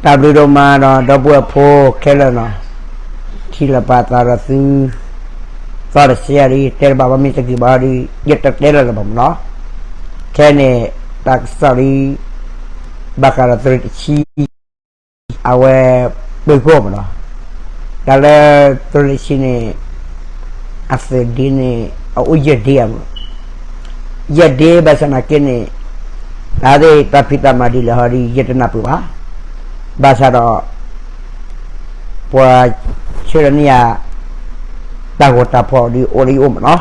တၢ်ဘျုးဒိၣ်မးဒီး ဒီပုၢ်ဝဲၢ်ဖိခဲလၢာ်နီၤ, ထံၣ်လိာ်ပာ်သးဒီးသု သီတစဲးဒီး တဲတဘၣ်ဘၣ် မ့ၢ်တဂ့ၤဘၣ်ဒီး ယတတဲလၢၤလၢၤဘၣ်မးနီၤ. ခဲန့ၣ် တၢ်ကစီၣ်လံ ဘၣ်ဃးဒီးသုးရ့ၣ်တဆံ အဝဲ ပ့ၤဂီၢ်မးနီၤ. တၢ်လၢသုးရ့ၣ်တဆံန့ၣ် အသုးဒ့န့ၣ် အအိၣ်ယဲၢ်ဒ့ဧါမး, ယဲၢ်ဒ့ ဘၣ်ဆၣ်သနာ်က့န့ၣ် တၢ်သ့ၣ်တၢ်ဖံးတၢ်မၤဒ်လဲၣ်ဟီဒီး ယတနၢ်ပၢၢ်ဘၣ်. ဘၣ်ဆၣ်ဒီး ပှၤဆှၢလီၤန့ၢ်ယၤ တၢ်ဂီၤတၢ်ဖီၣ်ဒီးအိၣ်လၢယအိၣ်မးနီၤ.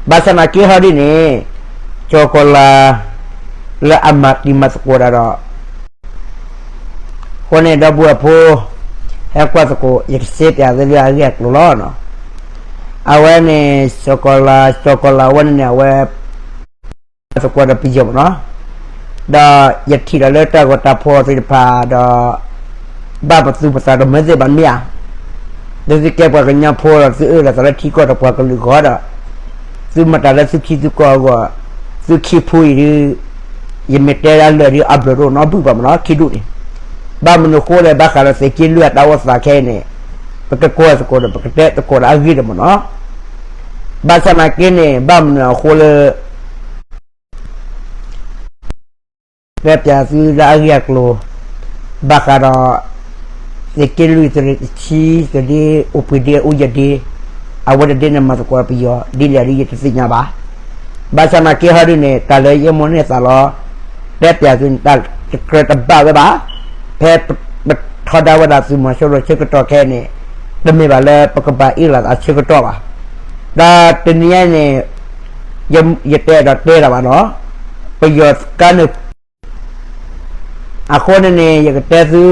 ဘၣ်ဆၣ်သနာ်က့ဟီဒ်န့ၣ် ကၠီၤကီၤလၤ လၢအမၤတံၤမၤသကိးဒၣ်ဒီး အဃိန့ၣ် ဒီပုၢ်ဝဲၢ်ဖိ ဟဲကွၢ်သကိး ယကစ့ပၠးသုလၢအဂ့ၢ်အကျိၤလီၤနီၤ. အဝဲန့ၣ် ကၠီၤကီၤလၤ ကၠီၤကီၤလၤဝဲန့ၣ်န့ၣ် အဝဲ မၤသကိးဒီးပယီၤမးနီၤ. ဒီးယထံၣ်ဒီးလၢတၢ်ဂီၤတၢ်ဖီၣ်သ့ၣ်တဖၣ်ဒီး ဘၣ်ပသူပသးတမၢသ့ၣ်ဘၣ်မ့ၢ်ဧါ. ဒီးသုကဲပှၤကညီဖိဒီး သုအၢၣ်လီၤသးလၢထံကီၢ်ဒီးပှၤကလုာ်အဂီၢ်ဒီး သုမၤတၢ်လၢသုခံသုကီၢ်အဂီၢ်, သုခံဖုအံၤဒီး ယမ့ၢ်တဲဒၣ်လၢာ်ဒီးအဘျုးတအိၣ်နီတဘ့ၣ်ဘၣ်မးနီၤ ခံဒူၣ်န့ၣ်. ဘၣ်မနုၤအဃိလဲၣ် ဘၣ်ဃးလၢသုးက့လွံၢ်အတၢ်အိၣ်သးခဲအံၤန့ၣ် ပကကွၢ်သကိးဒီး ပကတဲသကိးဒီးအဂ့ၢ်ဒီးမးနီၤ. ဘၣ်ဆၣ်သနာ်က့န့ၣ် ဘၣ်မနုၤအဃိလၢ တဲပၠးသုလၢအဂ့ၢ်အကျိၤ ဘၣ်ဃးဒီး သုးက့လွံၢ် သုးရ့ၣ်တဆံ သုးဒ့အိၣ်ပှဲၤဒ့အိၣ်ယဲၢ်ဒ့, အဝဲတဒ့န့ၣ်မၤသကိးပယီၤဒ်လဲၣ်ဒ်ယတသ့ၣ်ညါဘၣ်. ဘၣ်ဆၣ်သနာ်က့ဟီဒ်န့ၣ် တၢ်လၢယမိၢ်န့ၢ်သးလီၤ တဲပၠးသုန့ၣ် တၢ်တကြၢးတဘၣ်ဝဲဘၣ်. ဖဲပထီဒါဝဲဒၣ်သုးမီၤစိရိၤဆၢကတီၢ်ခဲအံၤန့ၣ် တမ့ၢ်ဘၣ်လၢပကဘၣ်အ့ၣ်လိာ်သးဆၢကတီၢ်ဘၣ်. ဒီးတနံၤအံၤန့ၣ် ယတအဲၣ်ဒိးတဲလၢၤဘၣ်နီၤ, ပယီၤကါန့ၣ် အဃိန့ၣ်န့ၣ် ယကတဲသု,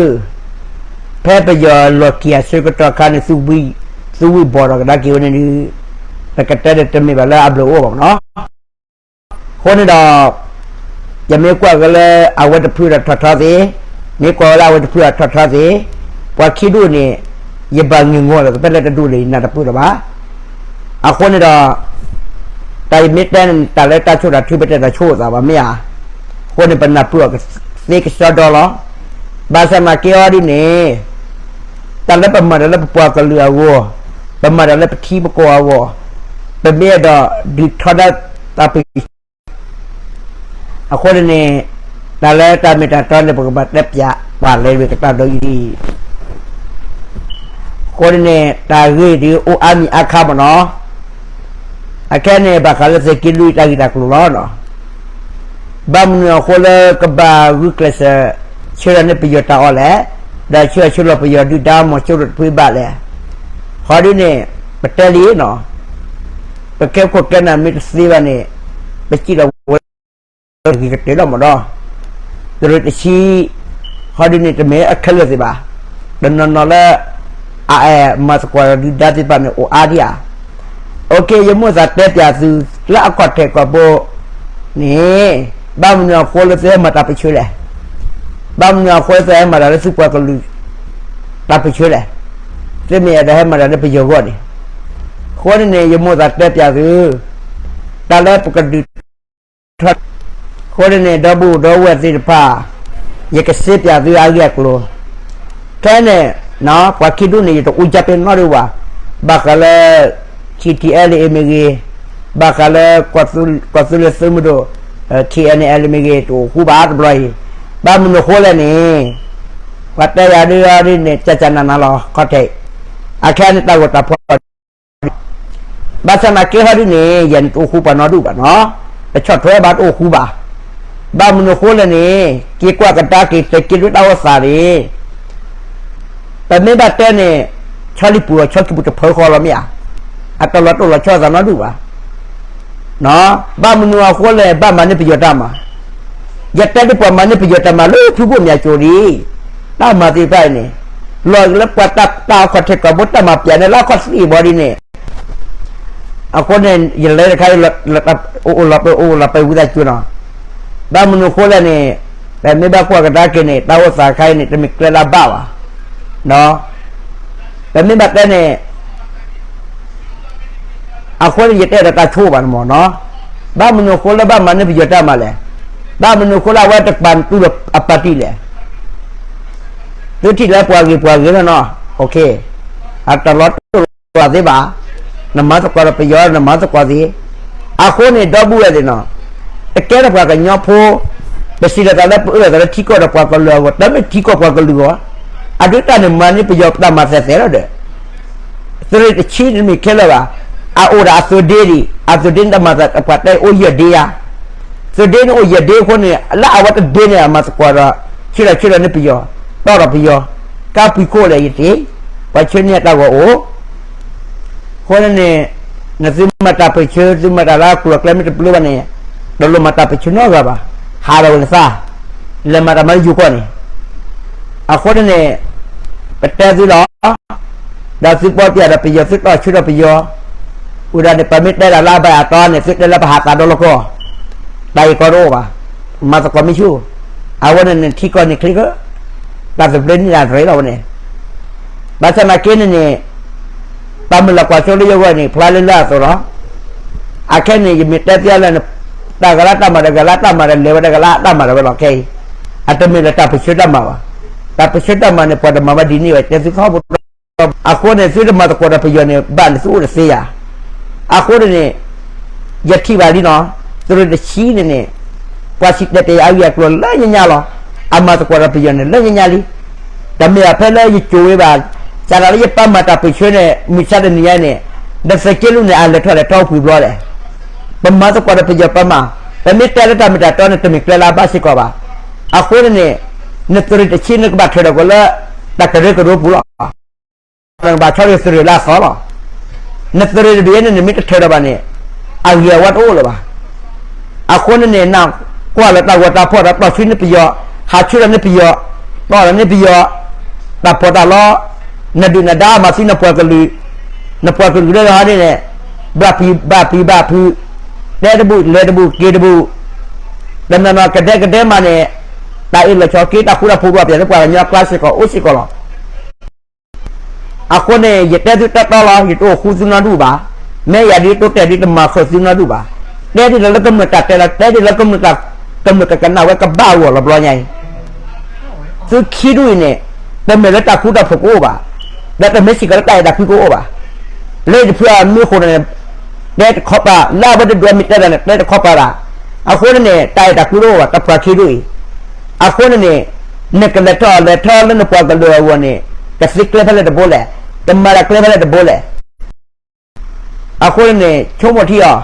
ဖဲပယီၤလီၤက့ၤအဆၢကတီၢ်ခါန့ၣ် သုဝံၣ်ဘီၣ်ဒီးကဒါက့ၤဝဲန့ၣ်ဒုး ပကတဲဒီးတမ့ၢ်ဘၣ်လၢအဘျုးအိၣ်ဘၣ်မးနီၤ. အဃိန့ၣ်ဒီး ယမ့ၢ်ကွၢ်က့ၤလၢအဝဲတဖုဒီးထီၣ်ထီသ့, မ့ၢ်ကွၢ်ဝဲလၢအဝဲတဖုဒီးထီၣ်ထီသ့, ပှၤခံဒူၣ်န့ၣ် ယဘၣ်ငဲၤငီလၢၤသပ့ၤလၢတဒူၣ်လၢၤ ယနၢ်တပၢၢ်လၢၤဘၣ်. အဃိန့ၣ်ဒီး တၢ်ယမ့ၢ်တဲန့ၣ် တၢ်လၢတၢ်ဆိၣ်တၢ်ထု ပတဲတၢ်ဆိၣ်အသးဘၣ်မ့ၢ်ဧါ. အဃိန့ၣ် ပနၢ်ပၢၢ်အီၤသ့ကစီဒီလီၤ. ဘၣ်ဆၣ်သနာ်က့အီၤဒ်န့ၣ် တၢ်လၢပမၤတၢ်လၢပပှၤကလုာ်အဂီၢ်, ပမၤတၢ်လၢပထံပကီၢ်အဂီၢ်, ပမ့ၢ်အဲၣ်ဒိးဒုးထီဒါတၢ်ပယီၤ အဃိန့ၣ်န့ၣ် တၢ်လၢတၢ်မ့ၢ်တၢ်တီန့ၣ် ပကဘၣ်တဲပၠးပှၤလဲၤဝံၤကတၢၢ်ဒီးအံၤဒ်အံၤ. အဃိန့ၣ်န့ၣ် တၢ်ဂ့ၢ်ဒ်အိၣ်အါမံၤအါခါမးနီၤ. အခဲန့ၣ် ဘၣ်ဃးလၢသုးက့လွံၢ်တၢ်ဂ့ၢ်တၢ်ကျိၤလီၤ. ဘၣ်မနုၤအဃိလၢကဘၣ်ဂုာ်ကျဲးစၢး ဆှၢလီၤန့ၢ်ပယီၤတၢ်အီၣ်လဲၣ်, ဒီးဆှၢဆှၢလီၤပယီၤဒုၣ်ဒါမီၤစိရိၤတဖုဘၣ်လဲၣ်. ဟီဒ်န့ၣ် ပတဲလံနီၤ, ပကဲခိၣ်ကဲနၢ်မ့ၢ်တသ့ဘၣ်န့ၣ် ပစံးလီၤဝဲ ဂ့ၤကတၢၢ်လီၤမးဒီး သုးရ့ၣ်တဆံ ဟီဒ်န့ၣ် တမ့ၢ်အခဲလၢာ်သ့ၣ်ဘၣ်. တနီၤနီၤလၢ အအဲၣ်မၤသကိးဒုၣ်ဒါသ့ၣ်တဖၣ်န့ၣ် အိၣ်အါဒံးဧါ. အိၣ်ခ့ ယမိၢ်သးတဲပၠးသု လၢအခီၣ်ထံးခီၣ်ဘိန့ၣ် ဘၣ်မနုၤအဃိလၢသုဟဲမၤတၢ်ပၢဆှၢလဲၣ်. ဘၣ်မနုၤအဃိလၢသုဟဲမၤတၢ်လၢသုပှၤကလုာ် တၢ်ပၢဆှၢလဲၣ်. သုမ့ၢ်အဲၣ်ဒိးဟဲမၤတၢ်လၢပယီၤအဂီၢ်န့ၣ်. အဃိန့ၣ်န့ၣ် ယမိၢ်သးတဲပၠးသု တၢ်လၢပကဒုး ထီၣ် အဃိန့ၣ်န့ၣ် ဒီပုၢ်ဒီဝဲၢ်သ့ၣ်တဖၣ် ယကစ့ပၠးသုအဂ့ၢ်အကျိၤ. ခဲန့ၣ် ပှၤခံဒူၣ်န့ၣ် ယတအူကၢ်ဖဲနီတဘျီဘၣ်. ဘၣ်ဃးလၢ ထံထံအဲလ်အ့မ့ၢ်ဂ့ၤ, ဘၣ်ဃးလၢ ကီၢ်သူလ့ၤသုးမုၢ်ဒိၣ် ထံအဲနအဲလ်မ့ၢ်ဂ့ၤ တအိၣ်ဃူဘၣ်တဘျီအံၤ. ဘၣ်မနုၤအဃိလဲၣ်န့ၣ် ပှၤတဲယၤဒ်အံၤဒ်န့ၣ် ကၠၢ်ကၠၢ်နးနးလီၤ ခီၣ်ထံး. အခဲန့ၣ်တၢ်ဂီၤတၢ်ဖီၣ် ဘၣ်ဆၣ်သနာ်က့ဟီဒ်န့ၣ် ယၤန့ၣ်တအိၣ်ဃူပှၤနီတဒူၣ်ဘၣ်နီၤ. ပဆီၣ်ထွဲဘၣ်တအိၣ်ဃူဘၣ်. ဘၣ်မနုၤအဃိလဲၣ်န့ၣ် က့ၤကွၢ်ကဒါက့ၤသုးက့လွံၢ်တၢ်အိၣ်သးန့ၣ် ပမ့ၢ်ဘၣ်တဲန့ၣ် ဆီလံပူၤ ဆီခံပူၤတဖၢဃီလီၤမ့ၢ်ဧါ. အတလီၤတိၢ်လီၤဆီသးနီတဒူၣ်ဘၣ်. ဘၣ်မနုၤအဃိလဲၣ် ဘၣ်မၤန့ၢ်ပယီၤတၢ်မၤ. ယတဲဒ်ပှၤမၤန့ၢ်ပယီၤတၢ်မၤလၢဖုဘိၣ်မၠးကိၤလံ. တၢ်မၤသ့ၣ်တဖၣ်အံၤန့ၣ် လီၤလၢပှၤတၢ်အခီၣ်ထံးကီၢ်ဘိတၢ်မၤပၠးန့ၣ်လၢအခီၣ်သံၣ်ဘီဒ်န့ၣ် အဃိန့ၣ် ယလဲၤတခါ အိၣ်လီၤပှဲၤအိၣ်လီၤပှဲၤဝံသးစူၤနီၤ. ဘၣ်မနုၤအဃိလဲၣ်န့ၣ် ပမ့ၢ်ဘၣ်ကွၢ်ကဒါက့ၤန့ၣ် တၢ်အိၣ်သးခါအံၤန့ၣ် တမ့ၢ်ကျဲလၢအဘၣ်ဘၣ်. ပမ့ၢ်ဘၣ်တဲန့ၣ် အဃိန့ၣ် ယတအဲၣ်ဒိးတၢ်ဆိဘၣ်န့ၣ်မ့ၢ်နီၤ. ဘၣ်မနုၤအဃိလၢဘၣ်မၤန့ၢ်ပယီၤတၢ်မၤလဲၣ်. ဘၣ်မနုၤအဃိလၢအဝဲတပာ်တူၢ်လိာ်အပၣ်တံၣ်လဲၣ်. သုထံၣ်လၢပှၤဂ့ၤပှၤဂ့ၤလီၤနီၤ, အတလီၤတိၢ်လီၤသ့ဘၣ်, နမၤသကိးဒီးပယီၤ နမၤသကိးသ့, အဃိန့ၣ် ဒီပုၢ်ဝဲၢ်သ့ၣ်နီၤ, တကဲထီၣ်ပှၤကညီဖိ, ပစံးလီၤသးလၢပအၢၣ်လီၤသးလၢထံကီၢ်ဒီးပှၤကလုာ်အဂီၢ် တမ့ၢ်ထံကီၢ်ပှၤကလုာ်အဂီၢ်, အဒုးတၢ်န့ၣ်မၤန့ၢ်ပယီၤတၢ်မၤသဲးသဲးလီၤဒီး သုးရ့ၣ်တဆံတမ့ၢ်ခဲလၢာ်ဘၣ်, အအိၣ်ဒီးအသုးဒ့ဒံး, အသုးဒ့န့ၣ်တၢ်မၤသးပှၤတဲအိၣ်ယဲၢ်ဒ့ယါ, သုးဒ့န့ၣ်အိၣ်ယဲၢ်ဒ့အဃိန့ၣ် လၢအဝဲတဒ့န့ၣ် အမၤသကိးဒီး ဆၢထီၣ်ဆၢထီၣ်န့ၢ်ပယီၤ, တီၣ်ဒီးပယီၤ, ကါပှံၤခိၣ်လဲၣ်ယတ့ၢ်, ပှၤဆၢန့ၢ်အတၢ်ဂီၤအိၣ် အဃိန့ၣ်န့ၣ်, နသုမၤတၢ်ပၢၢ်ဆၢ သုမၤတၢ်လၢအကျိၤအကျဲမ့ၢ်တဘျုးဘၣ်န့ၣ်, တလိၣ်မၤတၢ်ပၢၢ်ဆၢနီတဂၤဘၣ်, ဟးထီၣ်ဝဲနသး, လဲၤမၤတၢ်မၤလၢယိၤကီၢ်န့ၣ်, အဃိန့ၣ်န့ၣ်, ပတဲသုလီၤ, ဒီးသုပီပၠးဒီးပယီၤ သုတီၢ်ဆၢဒီးပယီၤ, ဝံၤဒီးန့ၣ် ပမ့ၢ်တဲတၢ်လၢအဘၣ်အတီန့ၣ် သုတဲလၢပဟးသးဒီလီၢ်ကီၢ်, တၢ်အံၤကီတအိၣ်ဘၣ်, မၤသကိးမ့ၢ်ဆူၣ်, အဝဲန့ၣ်န့ၣ်ထံကီၢ်န့ၣ်ချ့ကၢ, တၢ်သဘျ့န့ၣ်တၢ်ရ့လီၤဝဲန့ၣ် ဘၣ်ဆၣ်နာ်က့န့ၣ်န့ၣ်, တၢ်မုၢ်လၢ်ကွၢ်စိလၢယဂီၢ်န့ၣ် ဖျါလၢလၢအသိးလီၤ. အခဲန့ၣ် ယမ့ၢ်တဲသ့လၢ, တၢ်ဂၤလၢတၢ်မၤဒီး ဂၤလၢတၢ်မၤဒီး လဲၤဝဲတၢ်ဂၤလၢတၢ်မၤဒီးဝဲလီၤခဲအံၤ, အတမ့ၢ်လၢတၢ်ပၢၢ်ဆၢတၢ်မၤဘၣ်. တၢ်ပၢၢ်ဆၢတၢ်မၤန့ၣ် ပှၤတမၤဘၣ်ဒ်န့ၣ်ဝဲ တဲသုခီဖိ, အဃိန့ၣ် သုတမၤသကိးဒီးပယီၤန့ၣ် ဘၣ်န့ၣ်သုအိၣ်တသ့ယၤ အဃိန့ၣ်န့ၣ်, ယထံၣ်ဘၣ်လံနီၤ, သုးရ့ၣ်တဆံန့ၣ်န့ၣ်, ပှၤစံၣ်တဲၤတဲာ်ယၤအဂ့ၢ်အကျိၤလၢညါညါလီၤ. အမၤသကိးဒီးပယီၤန့ၣ်လၢညါညါလံ. တမ့ၢ်ဘၣ်ဖဲလၢယကိၤဝဲဘၣ်, စးထီၣ်လၢယပၢ်မၤတၢ်ပၢၢ်ဆၢန့ၣ် မုၢ်ဆါတနံၤညါန့ၣ်, ဒီးသုးက့လွံၢ်န့ၣ် အလဲၤထီၣ်လဲၤထီအိၣ်ပှဲၤဘျီလဲၣ်. ပမၤသကိးဒီးပယီၤပမၤ, ပမ့ၢ်တဲလၢတၢ်မ့ၢ်တၢ်တီန့ၣ် တမ့ၢ်ကျဲလၢအဘၣ်စ့ၢ်ကီးဘၣ်. အဃိန့ၣ်န့ၣ်, နသုးရ့ၣ်တဆံနကဘၣ်ထၢၣ်ဒီးကီးလၢ တၢ်ကရၢကရိပူၤလီၤ. နကဘၣ်ဆီလီၤသုးရ့ၣ်လၢအသီလီၤ. နသုးရ့ၣ်တဘ့ၣ်န့ၣ် နမ့ၢ်တထၢၣ်ဒီးဘၣ်န့ၣ်, အဂ့ၤအဝါတအိၣ်လၢၤဘၣ်. အဃိန့ၣ်န့ၣ် နကွၢ်လၢတၢ်ဂီၤတၢ်ဖီၣ်ဒီးတီၢ်ဆှံန့ၢ်ပယီၤ, ဟးဆှၢလီၤန့ၢ်ပယီၤ, တီၢ်လီၤန့ၢ်ပယီၤ, တၢ်ဖီၣ်တၢ်လီ, နဒုၣ်နဒါမၤသံနပှၤကလုာ်, နပှၤကလုာ်လၢဟီန့ၣ်န့ၣ်, ဘၣ်ဖံးဘၣ်ဖုးဘၣ်ဖုး, တဲတဘူၣ်လဲၤတဘူၣ်က့ၤတဘူၣ်, တနီၤနီၤကဒဲကဒဲမးန့ၣ်, တၢ်အ့ၣ်လိာ်ဆိးက့တၢ်ဃူတၢ်ဖိးဘၣ်ပျဲလၢပှၤကညီအကျါစ့ၢ်ကီးအိၣ်စ့ၢ်ကီးလီၤ. အဃိန့ၣ် ယတဲသုတီတီလီၤ, ယတအိၣ်ဃူသုနီတဒူၣ်ဘၣ်. မ့ၢ်ယၤဒ်တိတဲာ်ဒ်တမၤဃုာ်သုနီတဒူၣ်ဘၣ်. တဲဒ်လၢကမျၢၢ်တၢ်တဲလီၤ, တဲဒ်လၢကမျၢၢ်တၢ်, ကမျၢၢ်ကကနၣ်ဝဲကဘၣ်အဂီၢ်လီၤဘျီညါအံၤ. သုခံဒူၣ်အံၤန့ၣ်, တမ့ၢ်လၢတၢ်ဃူတၢ်ဖိးကအိၣ်ဘၣ်, ဒီးတမ့ၢ်စ့ၢ်ကီးလၢတၢ်အဲၣ်တၢ်ကွံကအိၣ်ဘၣ်. လၢတဖုအမ့ၢ်ဃိန့ၣ်, တဲတခီပၤ, လၢအဝဲတဒွဲမ့ၢ်တဲတၢ်န့ၣ် တဲတခီပၤဘၣ်. အဃိန့ၣ်န့ၣ် တၢ်အဲၣ်တၢ်ကွံတအိၣ်ဘၣ် တၢ်ပှၤခံဒူၣ်အံၤ. အဃိန့ၣ်န့ၣ်, နကလဲၤထီၣ်လဲၤထီလၢနပှၤကလုာ်အဂီၢ်န့ၣ်, ကသ့ကျဲဖဲလဲၣ်တဘိလဲၣ်, ကမၤတၢ်ကျဲဖဲလဲၣ်တဘိလဲၣ်. အဃိန့ၣ်န့ၣ် ဆိကမိၣ်ထံအီၤ,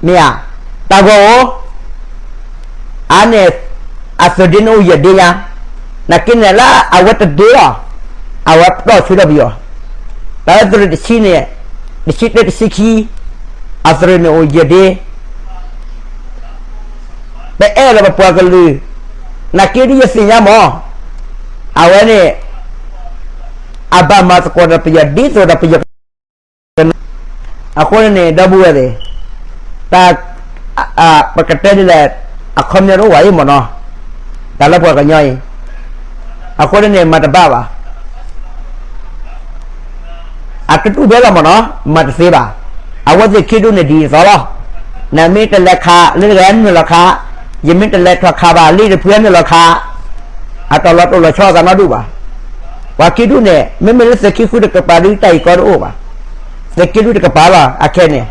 မ့ၢ်ဧါ, တၢ်ဂီၤအိၣ်, အါန့ၣ်, အသုးဒ့န့ၣ်အိၣ်ယဲၢ်ဒ့ညါ, နာ်က့န့ၣ်လၢအဝဲတဒ့လီၤ, အဝဲတီၢ်ဆှၢထီၣ်ပယီၤ, တၢ်လၢသုးရ့ၣ်တဆံန့ၣ်, တဆံတၢတဆံခံ, အသုးရ့ၣ်န့ၣ်အိၣ်ယဲၢ်ဒ့ ပအဲၣ်လီၤပပှၤကလုာ်, နာ်က့ဒ်ယသ့ၣ်ညါမး, အဝဲန့ၣ်, အဘၣ်မၤသကိးဒီးပယီၤဒ်သိးဒီးပယီၤ, အဃိန့ၣ်န့ၣ် ဒီပုၢ်ဝဲၢ်သ့ၣ်, တၢ်, ပကတဲဒ်လဲၣ်, အခီပညီတအိၣ်ဘၣ်အံၤမ့ၢ်နီၤ, တၢ်လၢပှၤကညီအံၤ, အဃိန့ၣ်န့ၣ် မၤတဘၣ်ဘၣ် အတတူၢ်ဘဲလီၤမ့ၢ်နီၤ, မၤတသ့ဘၣ်. အဝဲသ့ၣ်ခံဒူၣ်န့ၣ်ဒ်သိးလီၤ. နမ့ၢ်တလဲၤခးလၢတဂၤနုာ်လီၤခး, ယမ့ၢ်တလဲၤထီၣ်ခးဘၣ်လံတဖုနုာ်လီၤခး, အတလီၤတိၢ်လီၤဆီသးနီတဒူၣ်ဘၣ်. ပှၤခံဒူၣ်န့ၣ် မ့မ့ၢ်လၢသုးခံဃုတကပၤဒ်တၢ်အံၤကီတအိၣ်ဘၣ်. သုးခံဒူၣ်တကပၤလီၤ အခဲန့ၣ်.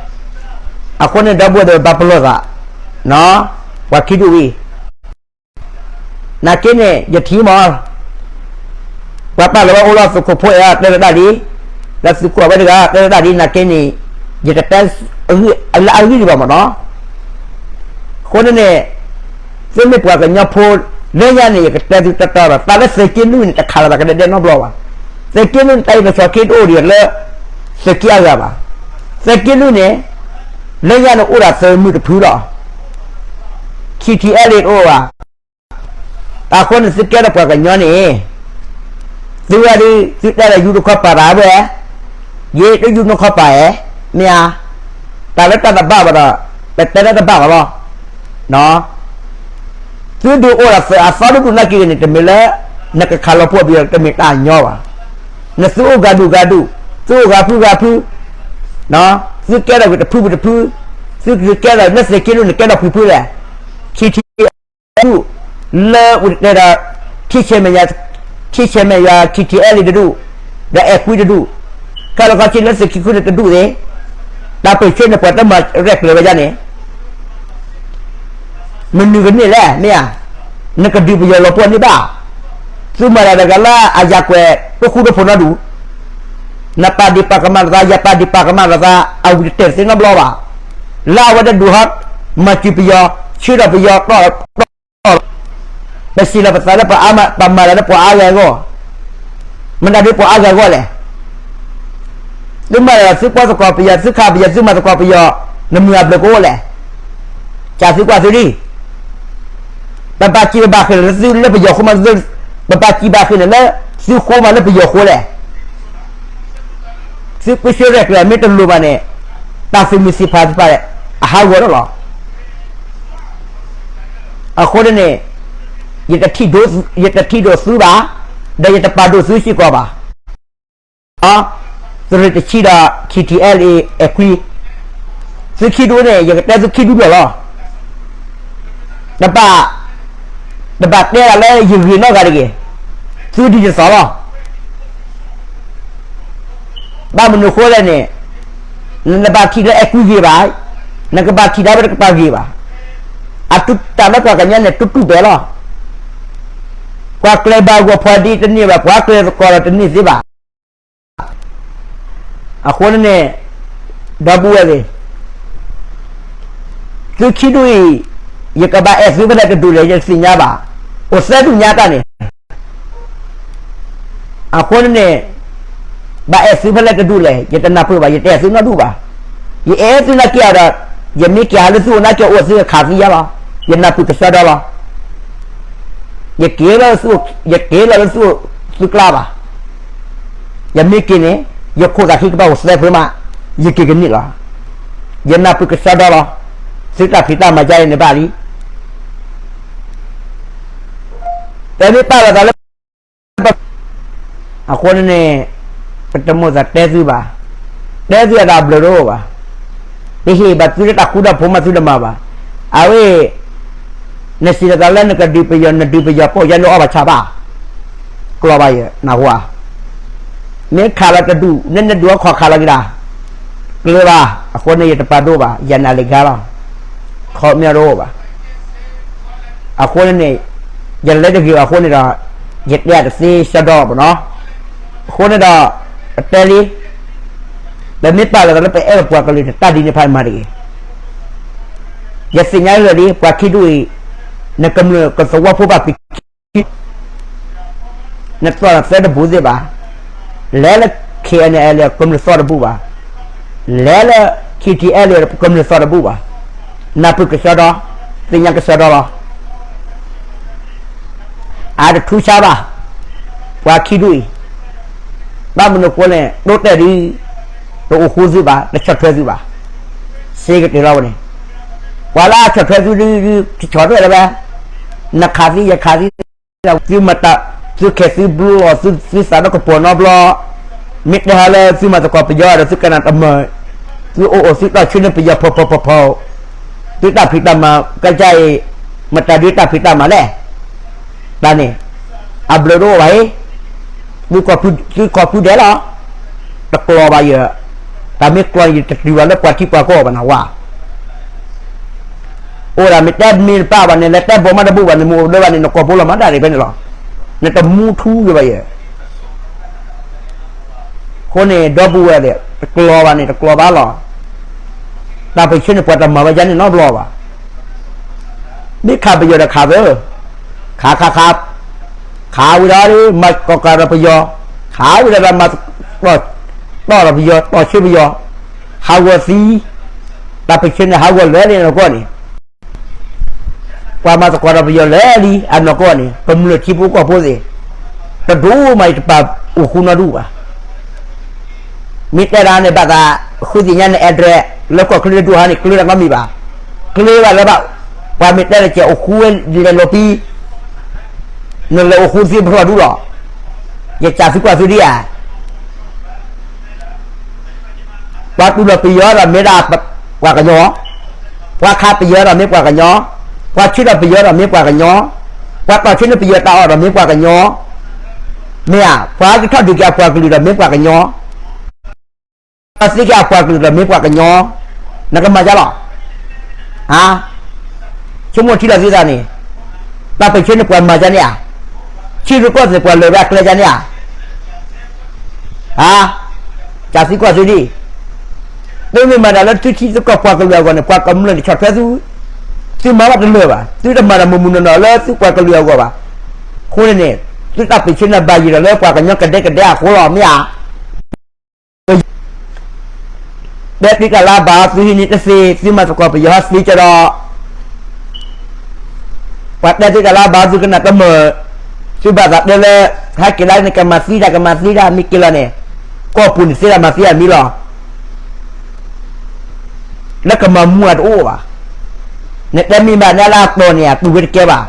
အဃိန့ၣ်ဒီပုၢ်ဝဲၢ်သ့ၣ်ဘၣ်ပလီၢ်သး, ပှၤခံဒူၣ်ဝံၤ နာ်က့န့ၣ် ယထံၣ်မး, ပှၤပာ်လီၤဝဲအိၣ်လၢသုးခိၣ်ဖိအဲၣ်တဲလၢတၢ်ဒ်, ဒီးသုးခိၣ်အဝဲတဂၤတဲလၢတၢ်ဒ် နာ်က့န့ၣ်, ယတတဲ, လၢအဂ့ၢ်ဒံးဘၣ်မ့ၢ်နီၤ. အဃိန့ၣ်န့ၣ်, သုမ့ၢ်ပှၤကညီဖိ, လၢညါန့ၣ် ယကတဲသုတီတီဒီး တၢ်လၢသုးက့လွံၢ်န့ၣ် တခးလီၤသးကဒဲဒဲနီတဘျီဘၣ်. သုးက့လွံၢ်န့ၣ် တၢ်အ့ၣ်လိာ်ဆိးက့တအိၣ်ဒံးလၢ သုးက့အဂၤဘၣ်. သုးက့လွံၢ်န့ၣ်, လၢညါန့ၣ်အိၣ်ဒၣ်သုးမုၢ်တဖုလီၤ. ခံထံအဲလ့ၣ်တအိၣ်ဘၣ်. အဃိန့ၣ်သုကဲထီၣ်ပှၤကညီန့ၣ်, သုဝဲဒၣ် သုတဲလၢယူတခီပၤတၢ်ဝဲ, ယဲတယူနခီပၤဧဲ, မ့ၢ်ဧါ, တၢ်လၢတၢ်တဘၣ်ဘၣ်ဒီး, ပတဲလၢတဘၣ်ဘၣ်လီၤ. သုဒုးအိၣ်ဒီးသုးအသီတဒူၣ်နာ်က့န့ၣ် တမ့ၢ်လၢ, နကခးလီၤပှီၢ်ပယီၤတမ့ၢ်တၢ်ညီဘၣ်. နသုအိၣ်ဂၤဒူၣ်ဂၤဒူၣ်, သုအိၣ်ဂၤဖုဂၤဖု, သုကဲထီၣ်ဝံၤတဖုဝံၤတဖု, သုကကဲထီၣ်လၢသုးက့လွံၢ်န့ၣ်ကဲထီၣ်ဖုဖုလဲၣ်. ခံထံ ဒူၣ်, လၢဝံၤတတဲဒီး, ထံဆဲးမဲာ်ညါ, ထံဆဲးမဲာ်ယွၤ ထံထံအဲလံတဒူၣ်, ဒီးအဲၣ်ကွံတဒူၣ်, ခဲလၢာ်ခီဆံလၢသုးက့ဃုန့ၣ်တဒူၣ်သ့ၣ်, တၢ်ပၢၢ်ဆၢန့ၣ်ပှၤတမၤရဲၣ်ကျဲၤဝဲဒၣ်န့ၣ် မနုၤကန့ၢ်လဲၣ် မ့ၢ်ဧါ, နကဒုးပယီၤလီၤပှီၢ်န့ၢ်ဘၣ်, သုမၤတၢ်တဂၤလၢအယၤကွဲး တဃူတဖိးနီတဒူၣ်, နပာ်ဒံးပာ်ကမၣ်လိာ်သး ယပာ်ဒံးပာ်ကမၣ်လိာ်သး အဝံၤတတဲာ်တသ့နီတဘျီဘၣ်, လၢအဝဲတဒူၣ်ဟီ မၤစၢၤပယီၤ ဆှၢဒီးပယီၤတီၢ် ပစံးလီၤပသးလၢပှၤအါမး ပမၤတၢ်လၢပှၤအါဂၤအဂီၢ်, မတၤဒ်ပှၤအါဂၤအဂီၢ်လဲၣ်, သုမၤတၢ်သုကွၢ်သကိးပယီၤ သုခးပယီၤ သုမၤသကိးပယီၤ, နမုၢ်အဘျုးကအိၣ်လဲၣ်, ကသုကွၢ်သုလံ, ပဘၣ်စံးပဘၣ်ဃ့န့ၣ်လၢသုလၢပယီၤဃိမး, ပဘၣ်စံးဘၣ်ဃ့န့ၣ်လၢသုဃိမးလၢပယီၤဃိလဲၣ် သုကွၢ်ဆၢရဲၣ်ကျဲၤမ့ၢ်တလိၤဘၣ်န့ၣ်, တၢ်သုးမုၢ်သံၣ်ဖးသ့ၣ်တဖၣ် အဟးဂီၤထီၣ်လီၤ. အဃိန့ၣ်န့ၣ်, ယတထံၣ်ဒိးသုဘၣ်, ဒီးယတပာ်ဒိၣ်သုစ့ၢ်ကီးဘၣ်. သုးရ့ၣ်တဆံဒီး ထံထံအဲလံ အဲၣ်ကွံ, သုခံဒူၣ်န့ၣ် ယကတဲသုခံဒူၣ်လီၤလီၤ. တဘၣ်, တဘၣ်တဲဒၣ်လၢယဂ့ၤနီတဂၤတဂ့ၤ, သုဒ်ယသီၣ်လီၤ. ဘၣ်မနုၤဃိလဲၣ်န့ၣ်, နဘၣ်ထံၣ်လၢအဲၣ်ကွံဂ့ၤဘၣ်, နကဘၣ်ထံၣ်ဒၣ်ဝဲတကပၤဂ့ၤဘၣ်. အတူၢ်တၢ်လၢပှၤကညီန့ၣ် တူၢ်တူၢ်ဘဲလီၤ. ပှၤကျဲၤဘၣ်ဂီၤဖီဒံးတန့ၢ်ဘၣ်, ပှၤကျဲၤသကိးဒီးတန့ၢ်သ့ဘၣ်. အဃိန့ၣ်န့ၣ်, ဒီပုၢ်ဝဲၢ်သ့ၣ်, သုခံဒူၣ်အံၤ, ယကဘၣ်အဲၣ်သုဖဲလဲၣ်တဒူၣ်လဲၣ် ယတသ့ၣ်ညါဘၣ်. အိၣ်သၢဒူၣ်ညါတၢ်န့ၣ် အဃိန့ၣ်န့ၣ်, ဘၣ်အဲၣ်သုဖဲလဲၣ်တဒူၣ်လဲၣ် ယတနၢ်ပၢၢ်ဘၣ်, ယတအဲၣ်သုနီတဒူၣ်ဘၣ်. ယအဲၣ်သုနာ်က့ၤအီၤဒီး, ယမ့ၢ်က့ၤဟးလၢသုအိၣ်နာ်က့ၤအိၣ်သုကခးသံယါလီၤ. ယနၢ်ပၢၢ်ကဆှီဒီလီၤ. ယက့ၤလၢ, ယက့ၤလီၤလၢသုအိၣ်သုကျါဘၣ်. ယမ့ၢ်က့ၤန့ၣ်, ယခိၣ်သးခံကဘၣ်အိၣ်သၢဖျၢၣ်မး, ယက့ၤကန့ၢ်လီၤ. ယနၢ်ပၢၢ်ကဆှီဒီလီၤ. သုတၢ်ဖံးတၢ်မၤယါအံၤန့ၣ်ဘၣ်လံ. ပမ့ၢ်ပာ်လီၤသးလၢ အဃိန့ၣ်န့ၣ်, ပတမိၣ်သးတဲသုဘၣ်. တဲသုအတၢ်ဘျုးတအိၣ်ဘၣ်. ပဟ့ၣ်ဘၣ်သုလၢတၢ်ဃူတၢ်ဖိးမးသုတမၤဘၣ်. အဝဲ, နစံးလီၤသးလၢနကဒုးပယီၤ နဒုးပယီၤပိာ်ယါနအီၣ်ဘၣ်ဆၣ်ဘၣ်. ကျီဘၣ်ယဲနၢ်ဟူဧါ. မ့ၢ်ခးလီၤတဒူၣ် နနဒူၣ်အခီၣ်ခးလီၤက့ၤဒၣ်. ကျီဘၣ်, အဃိန့ၣ်ယတပာ်ဒိၣ်ဘၣ်, ယၤန့ၣ်လံၤဂၤလီၤ. ခီမ့ၢ်တအိၣ်ဘၣ်. အဃိန့ၣ်န့ၣ်, ယလဲၤတဂ့ၤဘၣ်အဃိန့ၣ်ဒီး, ယတဲတသ့စီဒီဘၣ်နီၤ. အဃိန့ၣ်ဒီး, ပတဲလံ, ပမ့ၢ်ပာ်လီၤသးလၢပအဲၣ်ပှၤကလုာ်န့ၣ် တၢ်ဒ်န့ၣ်ဖးမၤတဂ့ၤ. ယသ့ၣ်ညါလၢာ်လံ ပှၤခံဒူၣ်အံၤ, နကမျၢၢ်ကသဝီဖိဘၣ်ဖံးခံ နသီၣ်သၢတဘူၣ်သ့ၣ်ဘၣ်. လဲၤလၢ ခ့ၣ်အဲၣ်အဲၣ်လ့ၣ် ကမျၢၢ်သီၣ်တဘူၣ်ဘၣ်. လဲၤလၢ ထံထံအဲၣ်လ့ၣ် ကမျၢၢ်သီၣ်တဘူၣ်ဘၣ်. နၢ်ပၢၢ်ကဆှီဒီ, သ့ၣ်ညါကဆှီဒီလီၤ. အတထူးဆါဘၣ်, ပှၤခံဒူၣ်အံၤ, ဘၣ်မနုၤဃိလဲၣ် ဒိၣ်တဲာ်ဒုး, တအိၣ်ဃူသုဘၣ် တဆီၣ်ထွဲသုဘၣ်. စ့ကတၢၢ်လီၤဝဲန့ၣ်, ပှၤလၢအဆီၣ်ထွဲသုဒုး တဆီၣ်ထွဲလၢၤဘၣ်. နခးသံယခးသံ သုမၤတၢ်, သုခဲသုဘျီ သုသးဒီကပီၤနီတဘျီ, မ့ၢ်တဲဟီလၢသုမၤသကိးပယီၤဒီးသုကနၣ်တမၢၢ်, သုအိၣ်အိၣ်သုတီၢ်ဆၢန့ၢ်ပယီၤဖီဖီဖီဖီ, သုတၢ်ဖံးတၢ်မၤကစၢ်အံၤ, မတၤဒုးတၢ်ဖံးတၢ်မၤလဲၣ်. တၢ်န့ၣ်, အဘျုးတအိၣ်ဘၣ်အံၤ, သုကီၢ်ပူၤဒဲးလီၤ. တကျီဘၣ်ယဲ, တၢ်မ့ၢ်ကျီန့ၣ် ယတတုၤဘၣ်လၢပှၤထံပှၤကီၢ်ဘၣ်နဝၤ အိၣ်ဒၣ်မ့ၢ်တဲမ့ၢ်တပာ်ဘၣ်န့ၣ် လဲၤတဲဘိးမးတဘူၣ်ဘၣ်န့ၣ် မ့ၢ်အိၣ်ဘျၢဘၣ်န့ၣ် နကိာ်ဘိလီၤမးဒၣ်ရံၣ်ဖဲန့ၣ်လီၤ. နတမူထူယဘၣ်ယဲ. အဃိန့ၣ် ဒီပုၢ်ဝဲၢ်သ့ၣ် တကျီဘၣ်န့ၣ် တကျီဘၣ်လီၤ. တၢ်ပၢၢ်ဆၢန့ၣ် ပှၤတမၤဝဲယါန့ၣ်နီတဘျီဘၣ်. မ့ၢ်ခးပယီၤဒီးခးသၢ, ခးခးခး, ခးဝံၤဒီးမၤကီၢ်ကးဒီးပယီၤ, ခးဝံၤဒီးမၤ တီၢ်ဒီးပယီၤ တီၢ်ဆၢပယီၤ, ဟးဂီၤသံ, တၢ်ပၢၢ်ဆၢန့ၣ် ဟးဂီၤလၢာ်လံနီၢ်ကီၢ်န့ၣ် ပှၤမၤသကိးဒီးပယီၤလၢာ်လံ အနီၢ်ကီၢ်န့ၣ် ကမျၢၢ်ထံဖိကီၢ်ဖိသ့ၣ်, တဒိၣ်မးယတပာ်အိၣ်ဃူနီတဒူၣ်ဘၣ်. မ့ၢ်တဲဒၣ်န့ၣ် ဘၣ်သး ဃုသ့ၣ်ညါန့ၣ် address လၢကီၢ်ချၢတဒူၣ်ဟါန့ၣ် ကျၢၤတၢ်နီတမံၤဘၣ်. ကျၢၤဘၣ်လၢဘၣ်, ပှၤမ့ၢ်တဲလၢကဲအိၣ်ဃူဝဲလဲၤလီၤပံ, နလဲၤအိၣ်ဃူသ့ပလီၢ်ဒူလီၤ. ယကးသုကွၢ်သုဒ်ဧါ. ပှၤတူၢ်လိာ်ပယီၤဒီးမ့ၢ်ဒၣ်ပှၤကညီ, ပှၤခးပယီၤဒီးမ့ၢ်ပှၤကညီ, ပှၤဆှၢဒီးပယီၤဒီးမ့ၢ်ပှၤကညီ, ပှၤတီၢ်ဆၢန့ၢ်ပယီၤတၢ်အီၣ်ဒီးမ့ၢ်ပှၤကညီ, မ့ၢ်ဧါ, ပှၤကထီၣ်ဒုးက့ၤအပှၤကလုာ်ဒီးမ့ၢ်ပှၤကညီ, ပှၤသံက့ၤအပှၤကလုာ်ဒီးမ့ၢ်ပှၤကညီ, နကမၤဒ်လဲၣ်. ဆိကမိၣ်ထံလီၤသုသးန့ၣ်, တၢ်ပၢၢ်ဆၢန့ၣ်ပှၤမၤဒ်န့ၣ်ဧါ, ထံရူၢ်ကီၢ်သဲးပှၤလၢာ်ဝဲအကျဲဒ်န့ၣ်ဧါ. ကးသံကွၢ်သုဒံး, သုမ့ၢ်မၤတၢ်လၢသုထံသုကီၢ်ပှၤကလုာ်အဂီၢ်န့ၣ် ပှၤကမျၢၢ်န့ၣ်ဆီၣ်ထွဲသု, သုမၤဘၣ်တလၢာ်ဘၣ်, သုတမၤတၢ်မုၢ်မုၢ်နီၢ်နီၢ်လၢသုပှၤကလုာ်အဂီၢ်ဘၣ်. အဃိန့ၣ်န့ၣ်, သုတၢ်ပၢၢ်ဆၢန့ၣ်ဘၣ်ယံာ်ဒီးလၢပှၤကညီကဒဲကဒဲအဃိလီၤ မ့ၢ်ဧါ. တဲသုတၢ်လၢအဘၣ်အီၤသုဟံးန့ၢ်တသ့, သုမၤသကိးပယီၤဟီသ့ကဒီး, ပှၤတဲသုတၢ်လၢအဘၣ်အီၤသုကနၣ်တမုာ်, သုဘၣ်သးတဲလၢ, ဟဲက့ၤလၢန့ၣ်ကမၤသံတၢ်ကမၤသံတၢ်မ့ၢ်က့ၤလီၤန့ၣ်, ကီၢ်ပူၤန့ၣ်သ့တၢ်မၤသံအမံၤလီၤ. လၢကမၤမူအတအိၣ်ဘၣ်, နတဲမ့ၢ်ဘၣ်နလၢအတီၢ်န့ၣ် အတူၢ်ဝဲတကဲဘၣ်.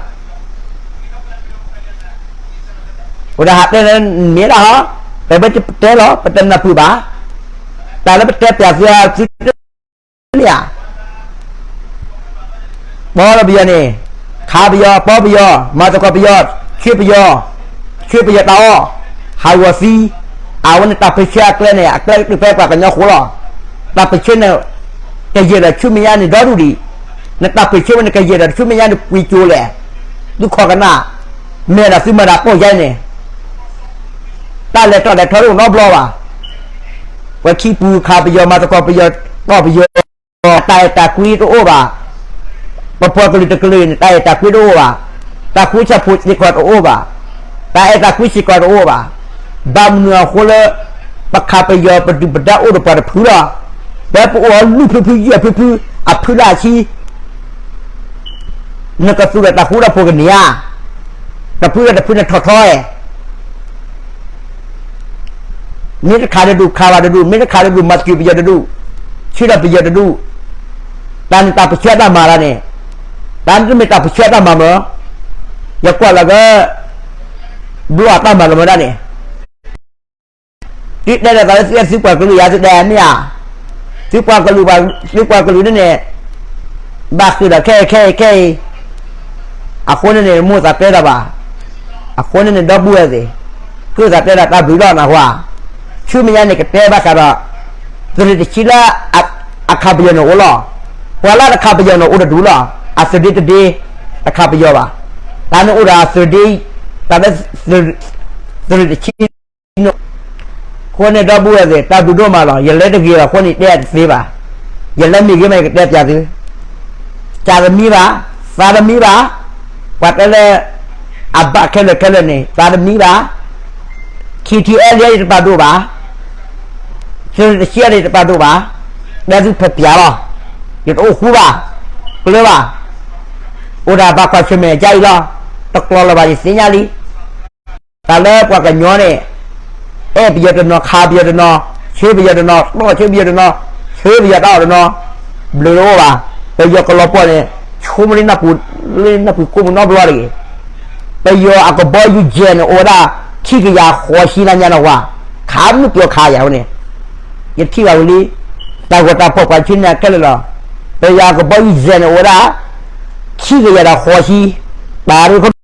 အိၣ်ဒၣ်ဟးတဲလၢနမ့ၢ်ဒၣ်ဟီ, ပဝဲပတဲလီၤ ပတနၢ်ပၢၢ်ဘၣ်, တၢ်လၢပတဲပျးသုသုတမ့ၢ်ဧါ. ပီလီၤပယီၤန့ၣ်, ခးပယီၤ ပီပယီၤ မၤသကိးပယီၤ, ဆှၢပယီၤ, ဆှၢပယီၤတၢ်အီၣ်, ဟးဂီၤသံ, အဝဲန့ၣ်တၢ်ပၢၢ်ဆၢအကျဲန့ၣ် အကျဲကတုၤဖဲပှၤကညီဃိလီၤ. တၢ်ပၢၢ်ဆၢန့ၣ်, ကယဲၢ်ဒီးဆူမဲာ်ညါန့ၣ်ဒီဒူၣ်ဒံး, နတၢ်ပၢၢ်ဆၢဝဲန့ၣ် ကယဲၢ်ဒီးဆူမဲာ်ညါန့ၣ်ပှ့ၤကၠိၤလဲၣ်, သုခိးကနၣ်, မ့ၢ်ဒၣ်သုမၤဒၣ်ပိာ်ယါန့ၣ်, တၢ်လဲၤထီၣ်လဲၤထီတအိၣ်နီတဘျီဘၣ်. ပှၤခံပူၤခးပယီၤ မၤသကိးပယီၤ, တီၢ်ပယီၤ, တၢ်အဲၣ်တၢ်ကွံတအိၣ်ဘၣ်. ပပှၤကလုာ်တကလုာ်န့ၣ် တၢ်အဲၣ်တၢ်ကွံတအိၣ်ဘၣ်. တၢ်ဃူတၢ်ဖိးစ့ၢ်ကီးတအိၣ်ဘၣ်. တၢ်အဲၣ်တၢ်ကွံစ့ၢ်ကီးတအိၣ်ဘၣ်. ဘၣ်မနုၤအဃိလၢ ပခးပယီၤပဒုၣ်ပဒါအိၣ်ဒီးပှၤတဖုလီၤ. ပပအိၣ်အီၤလွံၢ်ဖုဖုယဲၢ်ဖုဖု, အဖုလၢအဆံ နကသူၣ်ဒီးတၢ်ဃူတၢ်ဖိးကန့ၢ်ဧါ. တဖုဒီးတဖုန့ၣ်ထီၣ်ထီအဲၣ်, မ့ၢ်တခးတဒူၣ်ခးဘၣ်တဒူၣ်, မ့ၢ်တခးတဒူၣ်မၤသကုၤပယီၤတဒူၣ်, ဆှၢဒီးပယီၤတဒူၣ်, တၢ်န့ၣ်တၢ်ပၢၢ်ဆၢတၢ်မၤလၢန့ၣ်, တၢ်န့ၣ်တမ့ၢ်တၢ်ပၢၢ်ဆၢတၢ်မၤမၢ, ယကွၢ်လၢက ဘျီအတၢ်မၤလၢမ့ၢ်ဒၣ်န့ၣ် သုတဲဒီးသးလၢသုအဲၣ်သုပှၤကလုာ်ယၤသုတဲမ့ၢ်ဧါ, သုပှၤကလုာ်, သုပှၤကလုာ်န့ၣ်န့ၣ်, ဘၣ်ဃ့ၢ်ဒီးခဲအံၤခဲအံၤခဲအံၤ, အဃိန့ၣ်န့ၣ် မိၢ်သးတဲဒီးဘၣ်, အဃိန့ၣ်န့ၣ် ဒီပုၢ်ဝဲၢ်သ့ၣ်, ဃ့ၢ်သးတဲဒီးတၢ်ဘျုးလီၤနၢ်ဟူဧါ, ဆူမဲာ်ညါန့ၣ်ကတဲဘၣ်ဃးဒီး, သုးရ့ၣ်တဆံလၢ အခးပယီၤန့ၣ်အိၣ်လီၤ, ပှၤလၢတခးပယီၤန့ၣ်အိၣ်တဒူၣ်လီၤ, အသုးဒ့တဒ့, တခးပယီၤဘၣ်, တၢ်န့ၣ်အိၣ်ဒီးအသုးဒ့, တၢ်လၢ သုးရ့ၣ်တဆံ အဃိန့ၣ်ဒီပုၢ်ဝဲၢ်သ့ၣ် တၢ်ဘျုးဒိၣ်မးလီၤ, ယလဲၤတဂ့ၤဘၣ်အဃိန့ၣ်တဲအတသ့ဘၣ်, ယလဲၤမ့ၢ်ဂ့ၤမးယကတဲပျးသု, ကၢ်တမံဘၣ်, သးတမံဘၣ်, ပှၤတဲလၢ အဘၣ်ခဲလၢာ်ခဲလၢာ်န့ၣ် သးတမံဘၣ်, ခံထံအဲလံယတပာ်ဒိၣ်ဘၣ်, သုးရ့ၣ်တဆံအန့ၣ်တပာ်ဒိၣ်ဘၣ်, တဲသုဖဲပျးလီၤ, ယတအိၣ်ဃူဘၣ်, ကျၢၤဘၣ်, အိၣ်ဒၣ်ဘၣ်ကွၢ်ဆၢၣ်မဲာ်အကါအံၤလီၤ, တကျီလၢၤဘၣ်ယသ့ၣ်ညါလံ တၢ်လၢပှၤကညီန့ၣ်, အဲၣ်ပယီၤတနီၤ ခးပယီၤတနီၤ, ဆှၢပယီၤတနီၤ တီၢ်ဆှၢပယီၤတနီၤ, ဆှၢပယီၤတၢ်အီၣ်တနီၤ, ဘျုးတအိၣ်ဘၣ်, ပယီၤကလီၤပှီၢ်န့ၣ်, ဆိကမိၣ်လၢနၢ်ပူၤ, လၢနၢ်ပူၤကိးမုၢ်နီတဘျီတဂ့ၤ, ပယီၤအကဘီယူၤယဲၢ်န့ၣ်အိၣ်ဝဲဒၣ်, ခံကယၤဃိးဆံလၢညါနီၢ်ဝါ, ခးမုၢ်ပယီၤခးယၤဝဲန့ၣ်, ယထံၣ်ဘၣ်ဝံၤလံ, တၢ်ဂီၤတၢ်ဖီၣ်ပှၤဆၢန့ၣ်ခဲလၢာ်လီၤ, ပယီၤအကဘီယူၤယဲၢ်န့ၣ်အိၣ်ဝဲဒၣ်, ခံကယၤဒီးဃိးဆံ, ပာ်ရူ